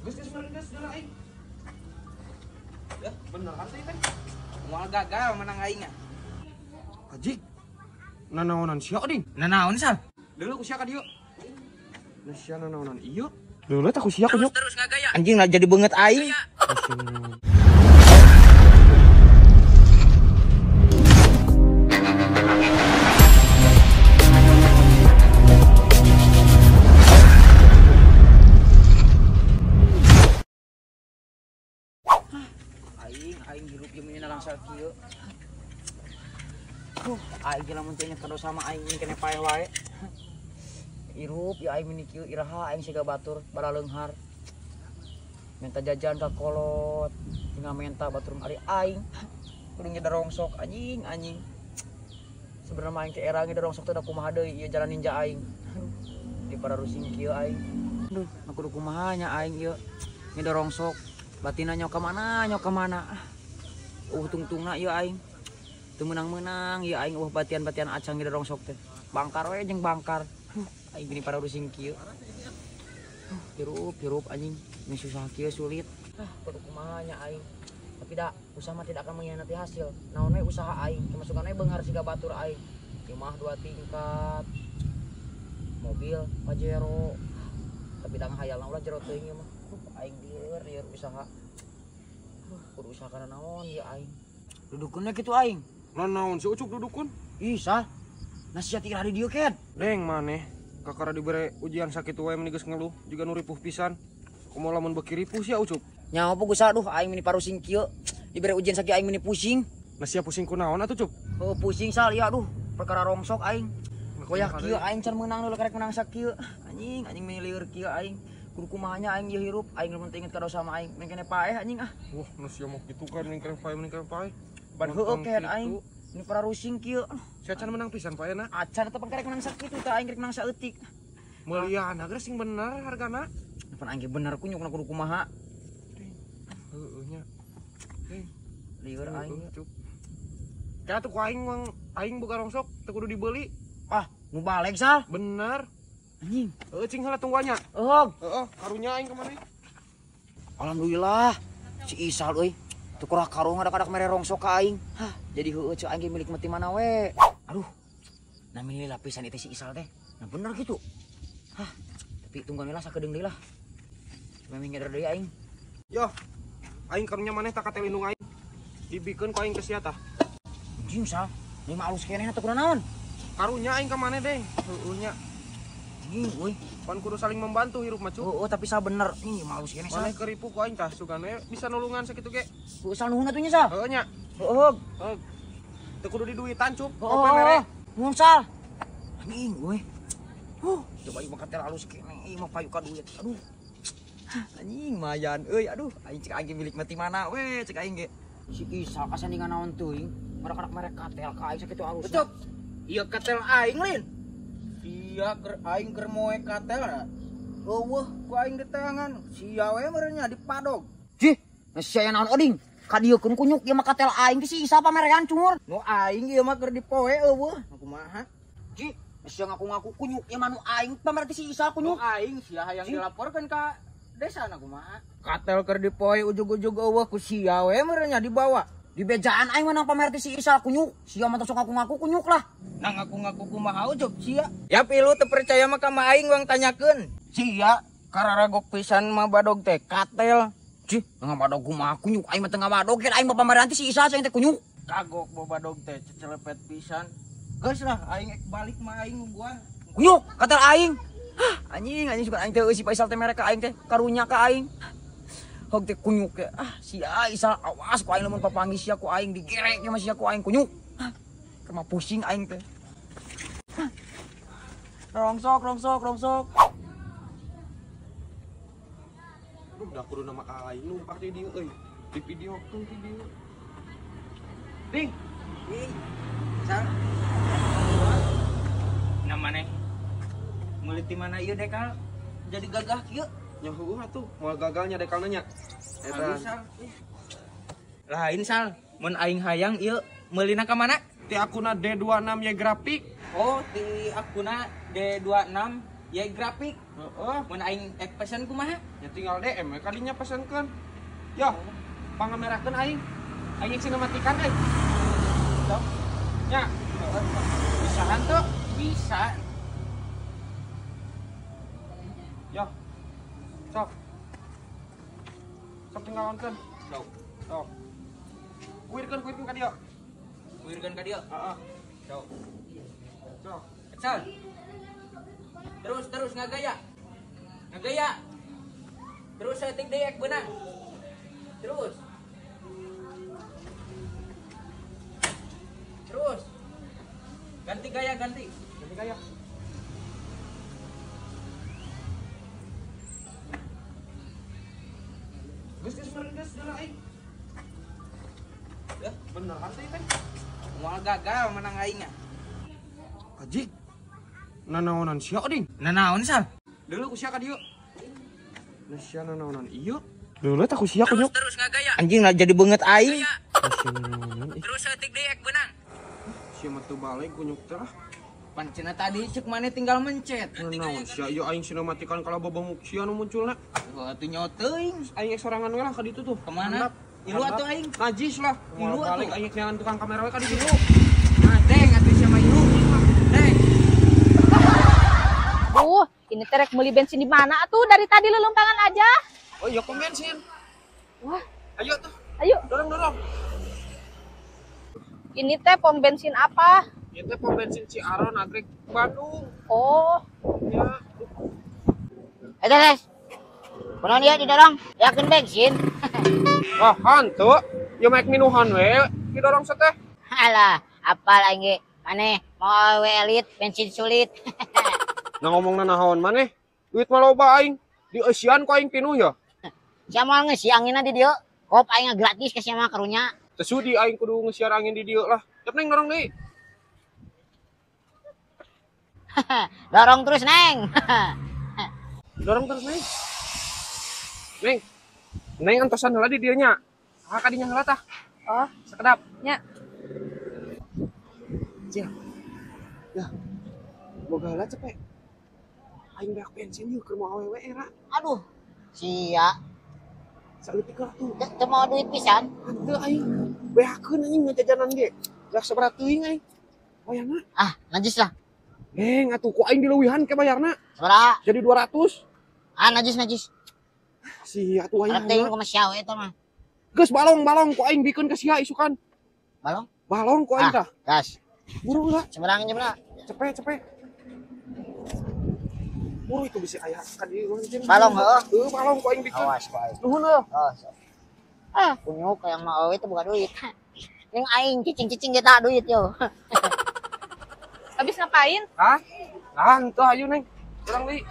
Geus geus meureun geus geura aing. Ya, bener teh teh. Moal gagal menang aing. Ajik. Nanaonan sia ding. Nanaon sal? Deuleu ku sia ka dieu. Nah sia nanaonan ieu. Deuleu tah ku sia kunyuk. Terus ngagaya. Anjing lah jadi beungeut aing. Aing hirup jeung ini langsar kieu. Aing ge lamun teu inget ka dosa mah aing kene paeh wae. Hirup ya aing mini kieu iraha aing siga batur baraleunghar. Minta jajan ka kolot, tinggal menta batur ari aing. Kudu ngedarongsok anjing anjing. Sebenarnya aing teh era ngedarongsok teh da kumaha deui ieu jalan ninja aing. Aduh, di pararusing kieu aing. Aduh, kudu kumaha nya aing ieu ngedarongsok. Batina nyok ka mana, nyok ka mana. Tungtungna ieu aing. Teu meunang-meunang ieu aing batian-batian acang ge rongsok teh. Bangkar we jeung bangkar. Aing gini para rusing kieu. Hirup hirup anjing, ini susah kieu sulit. Kudu kumaha nya aing. Tapi da usaha mah tidak akan mengkhianati hasil. Naon we usaha aing, kemasukan we beunghar siga batur aing. Imah 2 tingkat. Mobil Pajero. Tapi da ngahayalna ulah jero teuing ieu mah. Aing lieur lieur usaha. Kudu usaha kana naon ieu aing. Dudukeun we kitu aing. Naon si Ucup dudukun? Ih, sah. Nasihat ira di dieu ken. Deng maneh, kakara dibere ujian sakitu wae meni geus ngeluh, jiga nu ripuh pisan. Kumaha lamun beuki ripuh sia Ucup? Nyaho apa geus aduh aing meni parusing kieu. Dibere ujian sakieu aing meni pusing. Nasihat pusing kunaon atuh Cup? Heuh pusing sal ieu aduh, perkara rongsok aing. Koyak kieu aing can meunang deui karek meunang sakieu. Anjing, anjing meni lieur kieu aing. Kudu kumaha nya aing ieu hirup, aing lamun teu inget ka dosa mah aing, meni kene paeh anjing ah. Wah, nasihat mah kitu kan meni kene paeh, meni kene paeh. Ban heueuh ken aing. Ini para rusing kieu. Sia can menang pisan paehna. Acan eta pangkarek menang sakitu tah aing rek menang saeutik. Meuliana geus sing bener hargana. Pan aing ge bener kunyuk na kudu kumaha. Heueuh nya. Lieur aing. Ka atuh ku aing mah aing boga rongsok teu kudu dibeli. Ah, nu baleg sal. Bener. Anjing. Heueuh cing heula tungguannya. Heuh. Heeh, karunya aing ka maneh. Alhamdulillah si Isal euy. Teu kurah karung ada-kadak mere rongsok ka aing. Hah, jadi heueuh ceu aing ge milik mati mana we. Aduh. Nah milih lapisan itu si Isal teh. Nah bener gitu. Hah, tapi tungguan lah sakedeung deui lah. Memang ngeder deui aing. Yo. Aing karunya maneh tak kate lindung aing. Dibikeun ku aing ke sia tah. Anjing sal. Ni mah alus keneh atuh kunaon? Karunya aing ka maneh deh. Heueuh nya. Anjing euy. Pan kudu saling membantu hirup mah cu. Heueuh tapi sal bener. Ih mah alus keneh sal. Maneh keripu ku aing tah sugane bisa nulungan sakitu ge. Heueuh sal nuhun atuh nya sal. Heueuh nya. Heueuh. Heueuh. Teu kudu diduitan cup. Heueuh mere. Nuhun sal. Anjing euy. Coba ieu mah katel alus keneh, ieu mah payu ka duit. Aduh. Anjing mayan euy, aduh aing cek aing milik mati mana we cek aing ge. Si Isal kasandingan naon teuing, merek-merek merek katel ka aing sakitu alus. Ucup. Ieu katel aing lin. Sia keur aing keur moe katel. Eueuh ku aing diteangan, sia we meureun nya dipadog. Jih, sia naon oding? Kadieukeun kunyuk ieu mah katel aing si Isal pamerean cungur. Nu aing ieu mah keur dipoe eueuh, kumaha? Jih, sia ngaku-ngaku kunyuk ieu mah nu aing pamer si Isal kunyuk. Nu aing sia hayang dilaporkeun ka desa na kumaha? Katel keur dipoe ujug-ujug eueuh ku sia we meureun nya dibawa. Di bejaan aing menang pamer si Isal kunyuk. Sia mah sok ngaku-ngaku kunyuk lah. Nah ngaku-ngaku kumaha ucup sia. Ya pilu teu percaya mah ka aing wang tanyakeun. Sia kararagok pisan mah badog teh katel. Cih, ngabadog kumaha kunyuk aing mah teu ngabadog ken aing mah pameran si Isal aing teh kunyuk. Kagok bobadog teh cecelepet pisan. Geus lah aing ek balik mah aing nungguan. Kunyuk katel aing. Hah, anjing anjing suka aing teh euy si Isal teh mereka aing teh karunya ka aing. Hog teh kunyuk ya. Ah, sia Isal awas ku aing lamun papanggih sia ku aing digerek mah sia ku aing kunyuk. Hah, kumaha pusing aing teh. Rongsok, rongsok, rongsok. Aduh, dah kudu nama aing numpak di dieu euy. Di videokeun di dieu. Ding. Ding. Sal. Nah maneh meuli ti mana ieu dekal jadi gagah kieu? Nya heueuh atuh, moal gagalnya dekalna nya. Eta. Lain sal, mun aing hayang ieu meulina ka mana? Ti akuna D26 Y grafik. Oh, ti akuna D26 Ya grafik. Heeh. Mun aing ek pesen kumaha? Ya tinggal DM we kadinya pesenkeun. Yo, pangamerakeun aing. Aing sinematikan euy. Sok. Nya, bisa hantu? Bisa. Yo. Sok. Sok tinggal nonton. Sok. Sok. Kuirkeun ka dieu. Kuirkeun ka dieu? Heeh. Sok. Sok. Action. Terus ngagaya. Ngagaya. Terus setik deui ek beunang. Terus. Terus. Ganti gaya, ganti. Ganti gaya. Geus geus geus aing. Ya, bener hati teh. Moal gagal menang aing. Aji. Nanaonan sia ding. Nanaon sal? Deuleu ku sia ka dieu. Nah sia nanaonan ieu. Deuleu tah ku sia kunyuk. Terus ngagaya. Anjing lah jadi beungeut aing. Terus saeutik deui ek beunang. Sia mah teu balik kunyuk teh lah. Pan cenah tadi ceuk maneh tinggal mencet. Nanaon sia ieu aing sinematikan kala babanguk sia nu munculna. Heuh atuh nyaho teuing. Aing ek sorangan we lah ka ditu tuh. Kemana? Ilu atuh aing. Najis lah. Ilu atuh. Aing ek neangan tukang kamera we ka ditu. Nah, deng atuh sia mah ilu. Deng. Ini terek beli bensin di mana tuh? Dari tadi lelumpangan aja. Oh iya, pom bensin. Wah. Ayo tuh. Ayo. Dorong, dorong. Ini teh pom bensin apa? Ini teh pom bensin Ciaron, Nagreg, Bandung. Oh. Ya. Tes. Kunaon ieu didorong? Yakin bensin. Wah, hantu. Ya mek minuhan we, didorong seteh. Alah, apal aing ge. Maneh mau awe elit, bensin sulit. Nah ngomongna naon maneh? Duit mah loba aing. Dieusian ku aing pinuh ya. Sia moal ngeusi anginna di dieu. Kop aing gratis ka sia mah karunya. Teu sudi aing kudu ngeusian angin di dieu lah. Yep neng dorong deui. Dorong terus neng. Dorong terus neng. Neng. Neng antosan heula di dieu nya. Ah kadinya heula tah. Oh, sakedap. Nya. Cil. Ya. Boga heula cepet. Aing beak bensin yeuh keur mau awewe era. Aduh, sia. Saeutik lah tuh. Teu mau duit pisan. Henteu aing. Beakeun anjing ngajajanan ge. Beak sabaraha teuing aing. Bayarna. Ah, najis lah. Neng atuh ku aing dileuwihan ke bayarna. Sabaraha? Jadi 200. Ah, najis najis. Sia atuh aing. Teuing kumaha sia we eta mah. Geus balong-balong ku aing bikeun ka sia isukan. Balong? Balong ku aing tah. Gas. Buru lah. Sabaraha nyebrang? Cepet, cepet. Buru itu bisa ayah ka dieu. Balong heuh. Heuh, balong ku aing bikeun. Awas ku aing. Nuhun heuh. Oh. Ah, kunyuk yang mah awewe teh boga duit. Ning aing cicing-cicing ge tah duit yo. Habis ngapain? Hah? Nah, henteu ayo neng. Urang deui.